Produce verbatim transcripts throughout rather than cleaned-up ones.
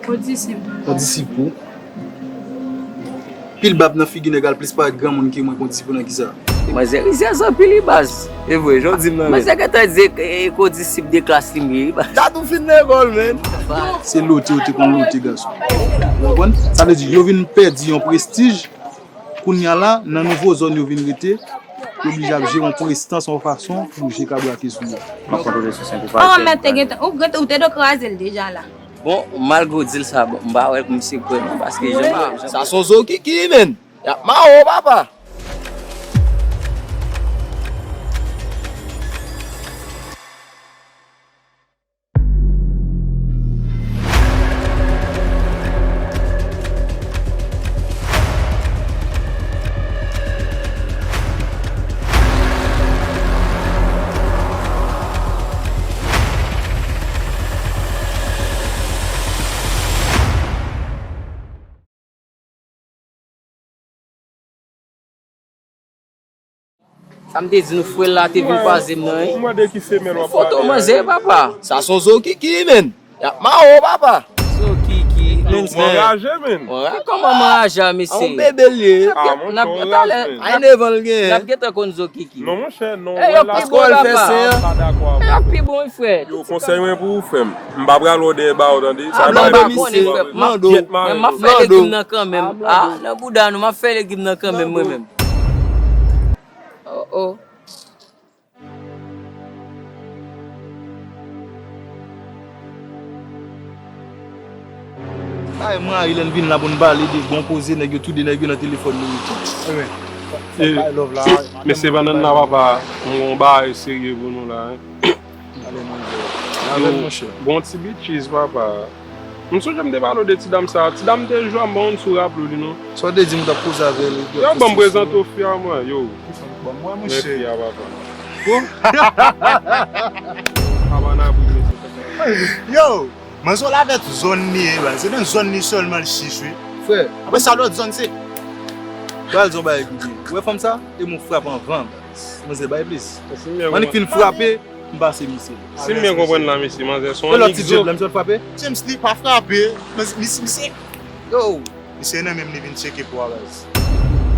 Kondisip. Kondisip ou? Pil bab nan figi nèg al plis parèt granmoun ke mwen, kondisip ou nan kisa? Manzè rizyèz anpil wi baz. E vre, jan w di m nan men. Manzè gentan di e, e, kondisip de klas li m ye wi baz. Dat ou fin lekòl, men. Se lote ou te konn lote gason. Ou konprann? Sa vle di, yo vin pèdi yon prestij. Kounye a la, nan nouvo zòn yo vin rete, yo oblije ap jere yon prestans yon fason pou je ka brake sou yo. M ap kontwole sou senk ou pa. An, mèt te gentan, ou gentan, ou te dwe kraze l deja la. Bon, malgre w di l sa, bon, m pa wè misye kwè non, paske jan, jan. Sa se yon zo kiki, menn. Y ap mare w, papa. Sa m te di nou, frè l la te vin kwaze m nan, wi. Ou mande ki semèn w ap pale a. Foto manzè, papa. Sa se yon zo kiki, menn. Y ap mare w, papa. Zo kiki, menn. Yo, m anraje, menn. Kòman m anraje a, mesye? A, yon bebe l ye. A, monchè, w raz, menn. Ay, devan l gen. N ap gentan konn zo kiki. Non, monchè, non, wè la. Paske w al fè sen an. M pa dakò avè w. Yo, konsèy mwen pou ou, frè m. M pa pral wè w dèyè ba w, tande. Sa bay ba misye. M ap fè legim nan kanmenm. A, nan bouda nou, m ap fè legim nan kanmenm, mwen menm. Oh, oh. Ay, mwen, Ariel vin la pou n pale de bon koze, nèg yo toude nèg yo nan telefòn nou. Mesye Bannann la, papa, m gon bagay serye pou nou la, hein. Ale, manzè. Yo, bon ti bitches, papa. M sonje m te pale w de ti dam sa. Ti dam te jwe a, m pa konn si w raple w li, non. Sa w te di m w t ap koze avè l? Yo, ban m prezante w fi a mwen, yo. Ban mwen, monchè. Men fi a, papa. Papa n ap ri, mesye. Yo, manzè w la vèt zòn li ye, baz. Se nan zòn li sèlman l chich, wi. Frè. Apre sa, lòt zòn se. Pral di yon bagay ki byen. Ou wè fanm sa? E m frape anvan, baz. Manzè bay plis. Annik fin frape. M pase misye. Si m byen konprann la, mesye, manzè se yon annik zo. James li pa frape. Misye, misye. Yo. Misye nan menm li vin tcheke pou a baz.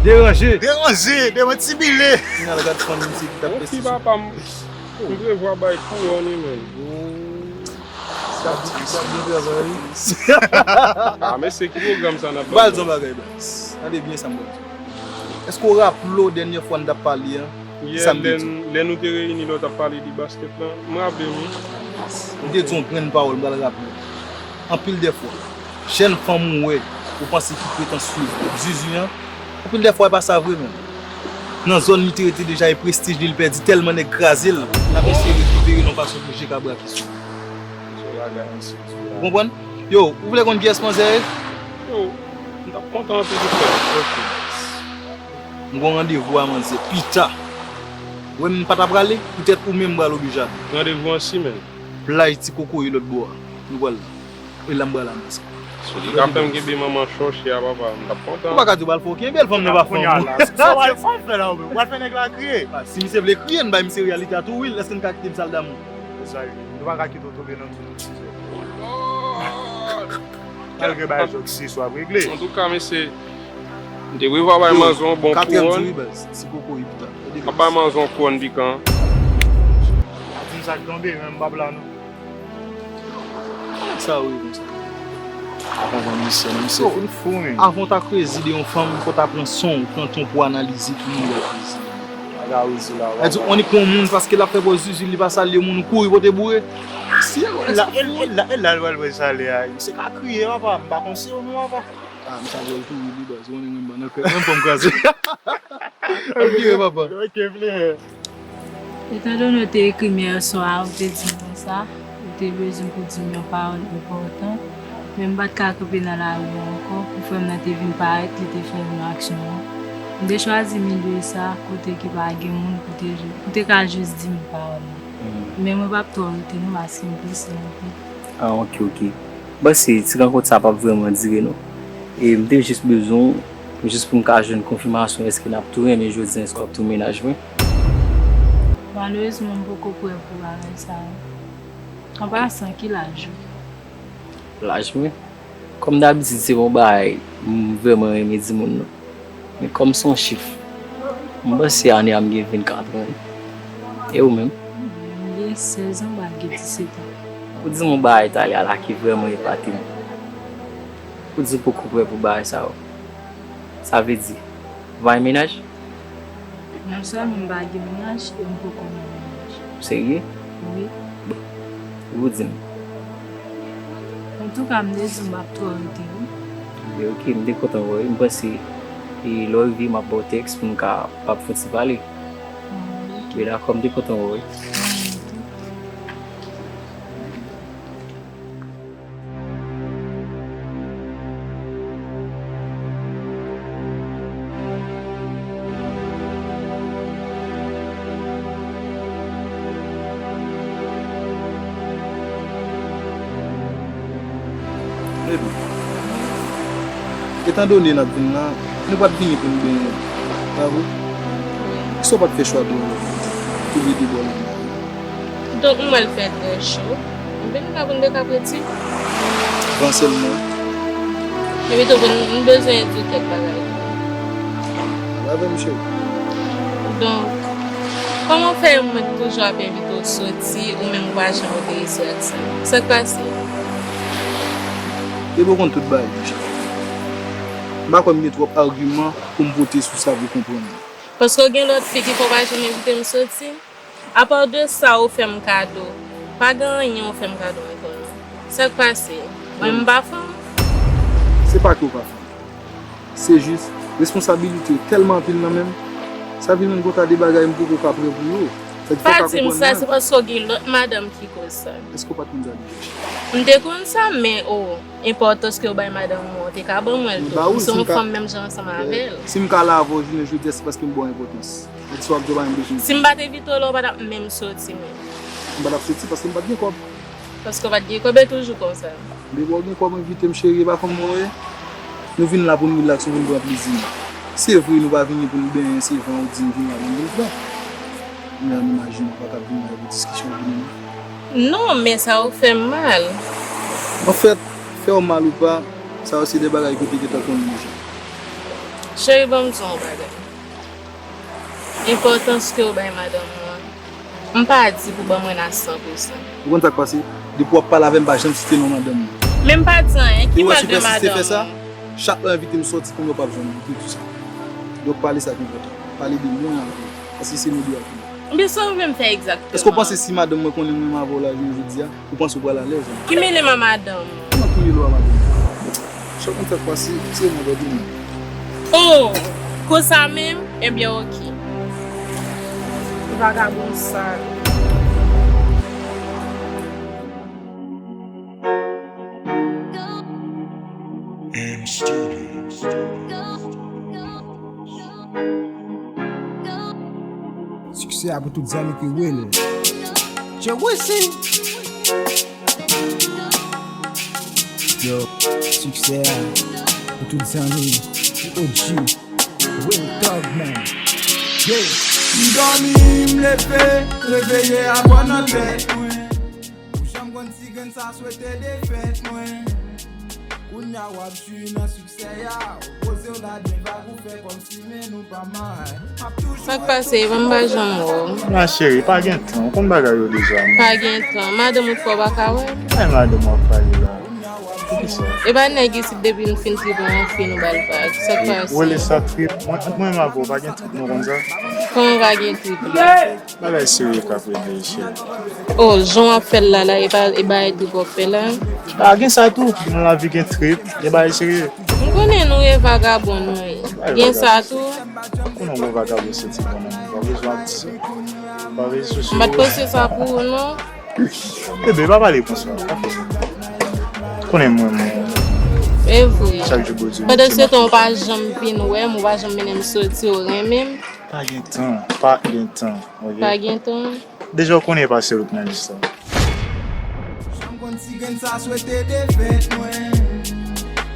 Deranje. Deranje, devan ti bile. Final gad fann misye ki t ap pèse. Bon, fi papa m, m prevwa bay kouwòn wi, menn. Sa di, sa di travay. A, mesye, ki pwogram sa n ap bay? Bal zon bagay, baz. Tande byen sa m pral di. Èske w raple w dènyè fwa n t ap pale an? Yè, lè n, lè nou te reyini lè w t ap pale de basket lan, m raple m wi. M te di yon grenn pawòl, m pral raple w. Anpil dèfwa, jèn fanm ou wè, ou panse ki pretan swiv Zuzu an, anpil dèfwa e pa sa vre menm. Nan zòn li te rete deja e prestij li, li pèdi tèlman nèg kraze l, l ap eseye rekipere l yon fason pou je ka brake sou li. Ou konprann? Yo, ou vle konn kiyès manzè ye? Yo, m t ap kontan anpil pou frè m. Ok. M gon randevou a manzè pita. Ou wè m pa ta prale, poutèt ou menm m pral oblije ale. Randevou an simen. Plaj Ti Kokoye lòt bò a. Nou pral la. E la m pral la manzè. Li ka fè m kenbe manman chòche a papa, m t ap kontan. Ou pa ka di w pral fè w kenbe l, fanm nan pa fanm ou. Sa w pral fè la ou menm? Ou pral fè nèg la kriye? Si misye vle kriye, n bay misye reyalite a tou wi. Èske n ka kite m sal damou? Mezanmi, nou pa ka kite w tonbe nan tou. Malgre bagay zòt se sou ap regle. Antouka, mesye, m te prevwa bay manzè yon bon kouwòn. M ap bay manzè yon kouwòn pikan. Pa di m sa k tonbe, men m p ap la non. Sa ou ye konsa? Avan misye, non, misye fin fou, men. Avan w ta krezi de yon fanm, fò w ta pran san w, pran tan pou w analize ki moun w ap krezi. Sa di, on ni kon moun, paske l ap fè bò Zuzu, li pa salye moun, ou kouri pote boure. Si e la, e la, e la l pral pran salye a. Misye ka kriye, papa. M pa konn si yo menm, papa. Ah, misye ap jwe l tou wi, baz. Ou konnen mwen ban nan kè. Mwen fò m kraze. Ap vire, papa. Ok, vle. Etandone w te ekri m yè swa a, ou te di m konsa, ou te bezwen pou di m yon pawòl enpòtan, men m pa t ka kanpe nan lari a ankò, pou frè m nan te vin parèt, li te fè yon aksyon an. M te chwazi milye sa, kote ki pa gen moun pou te, pou te ka jis di m pawòl lan. Men mwen p ap twò rete non, paske m prese anpil. Ah, ok, ok. M panse ti rankont sa p ap vrèman dire non. E m te jis bezwen w, jis pou m ka jwenn konfimasyon èske n ap tou renmen jodi a, èske w ap tou mennaj mwen. Malerezman, m poko prè pou bagay sa yo. An pasan, ki laj ou? Laj mwen? Kòm dabitid, se pa yon bagay m vrèman renmen di moun, non. Men kòm se yon chif, m panse ane a m gen vennkat an. E ou menm? M gen sèz an, m pral gen disèt an. Ou di m yon bagay talè a la ki vrèman epate m. Ou di w poko prè pou bagay sa yo. Sa vle di, ou pa gen mennaj? Non sèlman m pa gen mennaj, e m poko nan mennaj. Ou serye? Wi. Bon, ou di m. Antouka, m te di m p ap twò rete, wi. Ebyen, oke, m te kontan wè w, wi. M panse, e, lè w rive, m ap ba w tèks pou n ka pap fè ti pale. Ebyen, dakò, m te kontan wè w, wi. Baby, etandone n ap vin la, nou pa t vini pou n benyen, pa vre? Kisa w pa t fè chwa de touye de bò lanmè a? Donk, m wè l fè trè cho. M vin la pou n te ka prete. Van sèlman. Epi tou, pou n, m bezwen di w kèk bagay. Pale avè m, cheri. Donk, kòman fè mwen toujou ap envite w soti, ou menm ou pa janm enterese ak sa? Sa k pase? Depi w konn tout bagay deja. M pa kwè m gen twòp agiman pou m pote sou sa pou w konprann. Paske w gen lòt fi ki fè w pa janm envite m soti? Apa de sa, ou fè m kado. Pa gen anyen ou fè m kado ankò, non. Sa k pase? Mwen, m pa fanm? Se pa ke w pa fanm. Se jis, responsabilite yo tèlman anpil nan men m, sa vin rann gon ta de bagay m poko ka prè pou yo. Sa di fò w ka konprann mwen. Pa di m sa, se paske w gen lòt madanm ki koz sa. Èske w pa t konn sa deja? M te konn sa, men, o, enpòtans ke w bay madanm ou an, ou te ka ban mwen l tou. M se yon fanm menm jan ansanm avè l. Si m ka la avè w jounen jodi a, se paske m ba w enpòtans. Sa di fò w ap di w pa menm bezwen. Si m pa t envite w la, ou pa t ap menm soti menm. M pa t ap soti paske m pa t gen kòb. Paske w pa t gen kòb, e toujou konsa. Depi w gen kòb, envite m, cheri, e pa fanm mwen w ye. Nou vin la pou n rilaks, nou vin pran plezi nou. Se vre, nou pa vini pou n benyen, se van ou di n vini la pou n vin pran. Men imajine w pa t ap vin la pou diskisyon vini non. Non, men sa ou fè m mal. Anfèt, fè w mal ou pa, sa yo se de bagay ke w te gentan konnen deja. Cheri, ban m di w yon bagay. Enpòtans ke w bay madanm ou an, m pa di pou ban mwen la san pou san. Ou konn sa k pase? Depi w ap pale avè m, pa janm site non madanm mwen. Men m pa di anyen. Ki mal de madanm ou? Chak lè w envite m sòti, kounye a w p ap jwenn m, m te di w sa. Donk, pale sa ki enpòtan. Pale de mwen avè w. Paske se nou de a ki la. Ebyen, sa w vle m fè egzakteman? Èske w panse si madanm mwen konnen m renmen avè w la jounen jodi a, ou panse w pral alèz? Ki mele m a madanm ou? Kòman ki mele w a madanm mwen? Chak moun sa k pase, se mwen dòmi. Oh! Konsa menm? Ebyen, oke. Vagabon sal. Siksè a pou tout zanmi ki real. Yo, siksè a pou tout zanmi ki O G. Real Thug Man. Yeah. M dòmi, m leve, reveye a vwa nan tèt mwen. Ou janm konn si grenn sa swete defèt mwen. Kounye a w ap jwi nan siksè a. Ou poze w ladan vag ou fè kòmsi men nou pa mal. M ap toujou... Sa k pase? Ban m pa janm wè w. Ma chérie, pa gen tan. Ou konn bagay yo deja, non? Pa gen tan. Madanm ou fè w pa ka wè m? Ay, madanm w ap pale la. Poukisa? E pa nèg isit depi n fin trip yon fi nou ba l vag. Sa k pase? Ou rele sa trip? Mwen, ant mwen menm avè w, pa gen trip, nou konn sa? Kòman pa gen trip la? Bagay serye k ap regle, cheri. Oh, jan w ap fè l la, la, e pa, e bagay trip w ap fè la? A, gen sa tou. Nan lavi gen trip, gen bagay serye. M konnen nou e vagabon nou ye. Gen sa tou. Konnen w vagabon se ti bonòm. Pa bezwen ap di sa. Pa bezwen sou... M pa t panse sa pou ou, non. Bebe, pa pale konsa. Pa fè sa. Konnen mwen, mwen. E vre. Chak jou Bondye. Pandan se tan, ou pa janm vin wè m, ou pa janm mennen m soti, ou renmen m. Pa gen tan, pa gen tan, oke? Pa gen tan. Deja w konnen e pa sèl ou k nan lis la. Janm konn si grenn sa swete defèt mwen.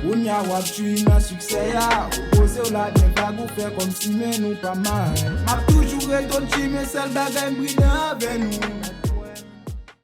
Kounye a w ap jwi nan siksè a. Ou poze w ladan vag ou fè kòmsi men nou pa mal. M ap toujou ret O G, men sèl bagay m pridan avè nou.